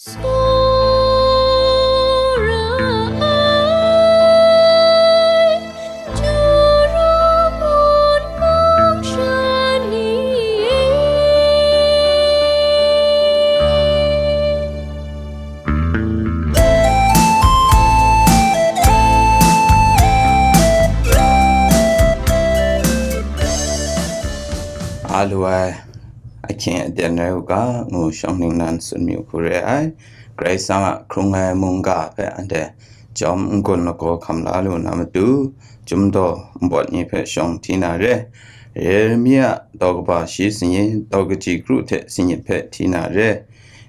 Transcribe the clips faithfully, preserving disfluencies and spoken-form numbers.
Tsawra ai, Juru mun mung sha ni e. A lu ai, ahkying aten rai u ga, ngu shawng ningnan tsun mi hku re ai. Karai Kasang a hkrung ai mungga hpe anhte jawm n-gun lagaw hkam la lu na matu, chyum daw npawt ni hpe shawng hti na re. Yeremia daw kaba shi sanit, daw kaji kru hte sanit hpe hti na re.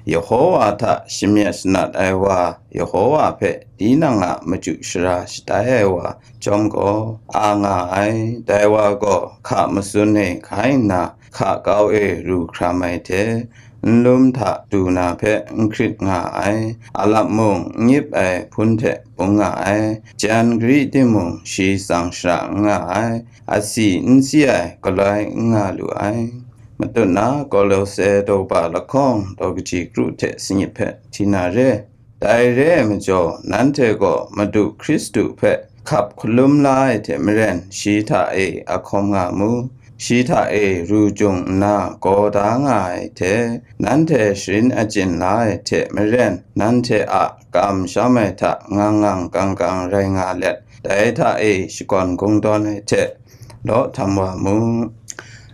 Yehowa hta shamyet shanat ai wa, Yehowa hpe tinang a machyu shara shatai ai wa chyawm gaw, a nga ai. Dai wa gaw hka matsun e hkai nna, hka kau e ru hkram ai hte, nlum hta du na hpe n hkrit nga ai, a lap mung n yip ai hpun hte bung nga ai, jan gari timung shi tsang shara n nga ai, a si n si ai galoi n nga lu ai. Matut na Kolose daw kaba lahkawng daw kaji kru hte sanit hpe hti na re. Dai re ai majaw, nanhte gaw Madu Hkristu hpe hkap hkalum la ai hte maren, shi hta e a hkawm nga mu. Shi hta e ru jung nna gaw da nga ai hte, nanhte sharin achyin la ai hte maren, nanhte a kamsham ai hta ngang ngang kang kang rai nga let, dai hta e shakawn kungdawn ai hte law htam wa mu.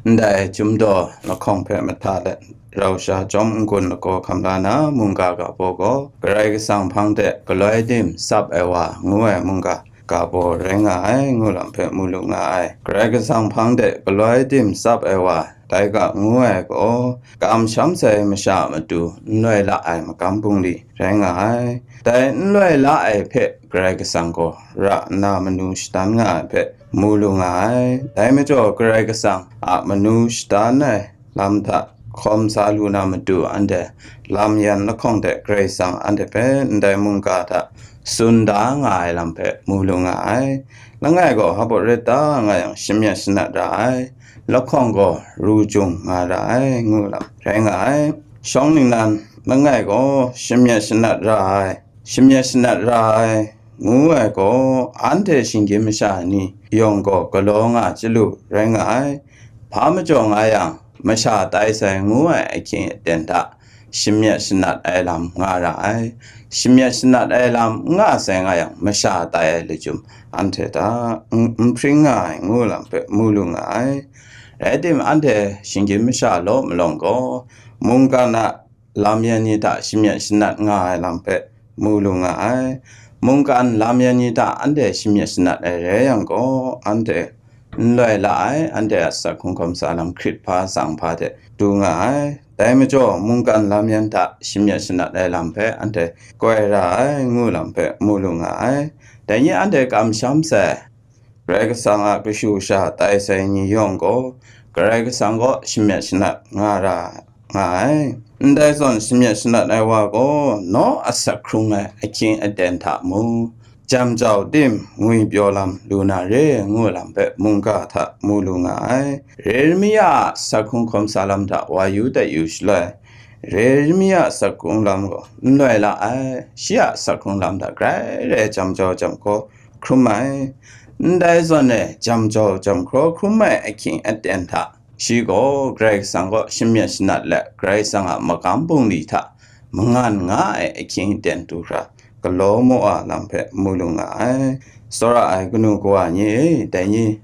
Ndai chyum daw lahkawng hpe mahta let, rau sha jawm n-gun lagaw hkam la na mungga ga baw gaw, Karai Kasang hpang de galoi dim tsap ai wa ngu ai mungga ga baw rai nga ai, ngu lam hpe mu lu nga ai. Karai Kasang hpang de galoi dim tsap ai wa, dai ga ngu ai gaw, kamsham sai masha a matu n loi la ai magam bungli rai nga ai. Dai n loi la ai hpe Karai Kasang gaw ra nna manu shadan nga ai hpe mu lu nga ai. Dai majaw, Karai Kasang a manu shadan ai lam hta hkawm sa lu na matu, anhte lam yan lahkawng de Karai Kasang anhte hpe ndai mungga hta tsun da nga ai lam hpe mu lu nga ai. Langai gaw hpa baw ret ta nga yang, shamyet shanat ra ai, lahkawng gaw ru jung nga ra ai, ngu lam rai nga ai. Shawng ningnan, langai gaw shamyet shanat ra ai, shamyet shanat ra ai, ngu ai gaw, anhte shinggyim masha ni yawng gaw galaw nga chyalu rai nga ai. Hpa majaw nga yang, masha tai sai ngu ai ahkying aten hta shamyet shanat ai lam nga ra ai. Shamyet shanat ai lam n nga sai nga yang, masha tai ai lachyum anhte hta n, n hpring nga ai, ngu lam hpe mu lu nga ai. Rai timung, anhte shinggyim masha law malawng gaw, mungkan a lam yan ni hta shamyet shanat nga ai lam hpe mu lu nga ai. Mungkan lam yan ni hta anhte shamyet shanat ai rai yang gaw, anhte n loi la ai, anhte a asak hkrung hkawm sa lam hkrit hpa tsang hpa hte du nga ai. Dai majaw, mungkan lam yan hta shamyet shanat ai lam hpe anhte koi ra ai, ngu lam hpe mu lu nga ai. Dai ni anhte kamsham sai, Karai Kasang a kashu sha tai sai ni yawng gaw, Karai Kasang kaw shamyet shanat nga ra nga ai. Ndai zawn, shamyet shanat ai wa gaw, naw asak hkrung ai ahkying aten hta mu, jam jau tim ngwi pyaw lam lu na re, ngu lam hpe mungga hta mu lu nga ai. Yeremia a asak hkrung hkawm sa lam hta wa yu dat yu shaloi, Yeremia a asak hkrung lam gaw n loi la ai, shi a asak hkrung lam hta grai rai jam jau jam hkaw hkrum ai. Ndai zawn e, jam jau jam hkaw hkrum ai ahkying aten hta, shi gaw Karai Kasang kaw shamyet shanat let, Karai Kasang a magam bungli hta mangan nga ai ahkying aten du hkra galaw mu a lam hpe mu lu nga ai. Tsawra ai kanu kawa ni e, dai ni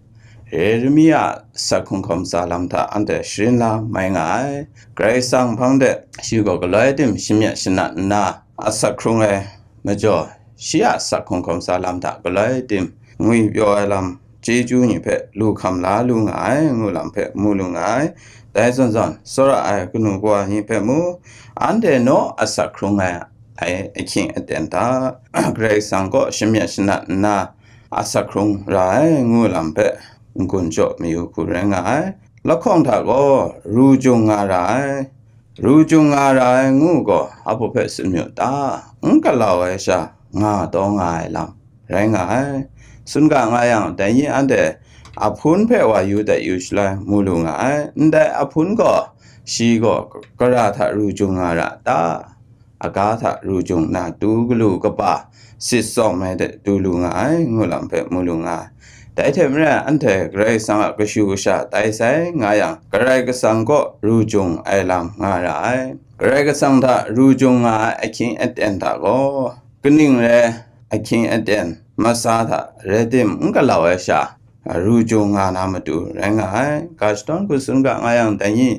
Yeremia a asak hkrung hkawm sa lam hta anhte sharin la mai nga ai. Karai Kasang hpang de shi gaw galoi tim shamyet shanat nna, asak hkrung ai majaw, shi a asak hkrung hkawm sa lam hta galoi tim ngwi pyaw ai lam, chyeju ni hpe lu hkam la lu nga ai, ngu lam hpe mu lu nga ai. Dai zawn zawn, tsawra ai kanu kawa ni hpe mu, anhte naw asak hkrung ai, ai ahkying aten hta, Karai Kasang kaw shamyet shanat nna, asak hkrung ra ai, ngu lam hpe n-gun jaw mayu hku rai nga ai. Lahkawng hta gaw ru jung nga ra ai. Ru jung nga ra ai ngu gaw, apu hpe tsun mayu ta? N galau ai sha nga taw nga ai lam rai nga ai. Sun ga nga yang, dai ni anhte ahpun hpe wa yu dat yu shaloi mu lu nga ai. Ndai ahpun gaw, shi gaw gara hta ru jung nga ra ta? aga hta ru jung nna tu galu kaba sit tsawm ai de du lu nga ai, ngu lam hpe mu lu nga ai. Dai hte maren anhte Karai Kasang a kashu kasha tai sai nga yang, Karai Kasang kaw ru jung ai lam nga ra ai. Karai Kasang hta ru jung nga ai ahkying aten hta gaw, kaning rai ahkying aten masa hta rai tim n galau ai sha, ru jung nga na matu rai nga ai. Ga shadawn hku tsun ga nga yang, dai ni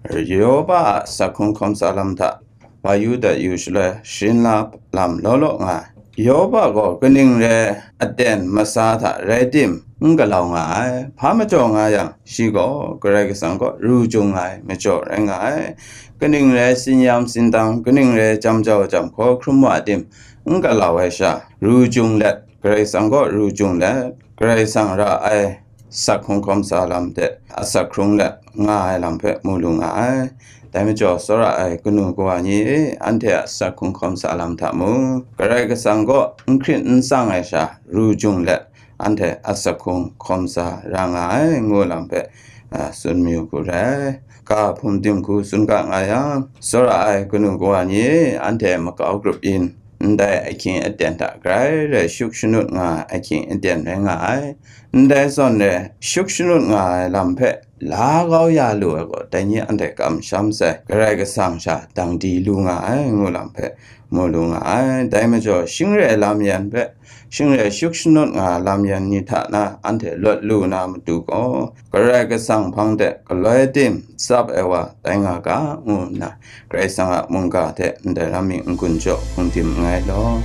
Yoba a asak hkrung hkawm sa lam hta wa yu dat yu shaloi, sharin la lam law law nga ai. Yoba gaw kaning rai aten masa hta rai tim n galau nga ai. Hpa majaw nga yang, shi gaw Karai Kasang kaw ru jung nga ai majaw rai nga ai. Kaning rai tsin-yam tsindang, kaning rai jam jau jam hkaw hkrum wa tim n galau ai sha, ru jung let, Karai Kasang kaw ru jung let, Karai Kasang ra ai asak hkrung hkawm sa lam hte asak hkrung let nga ai lam hpe mu lu nga ai. Dai majaw, tsawra ai kanu kawa ni e, anhte a asak hkrung hkawm sa lam hta mung, Karai Kasang kaw n hkrit n tsang ai sha, ru jung let, anhte asak hkrung hkawm sa ra nga ai, ngu lam hpe, a, tsun mayu hku rai. Ga hpung tim hku tsun ga nga yang, tsawra ai kanu kawa ni e, anhte makau grup yin, ndai ahkying aten hta grai rai shuk shanut nga ai ahkying aten rai nga ai. Ndai zawn rai shuk shanut nga ai lam hpe la kau ya lu ai gaw, dai ni anhte kamsham sai, Karai Kasang sha dang di lu nga ai, ngu lam hpe mu lu nga ai. Dai majaw, shing rai lam yan hpe, shing rai shuk shanut nga ai lam yan ni hta na anhte lawt lu na matu gaw, Karai Kasang hpang de galoi tim tsap ai wa tai nga ga, ngu nna Karai Kasang a mungga hte ndai lam mi n-gun jaw hpung tim nngai law.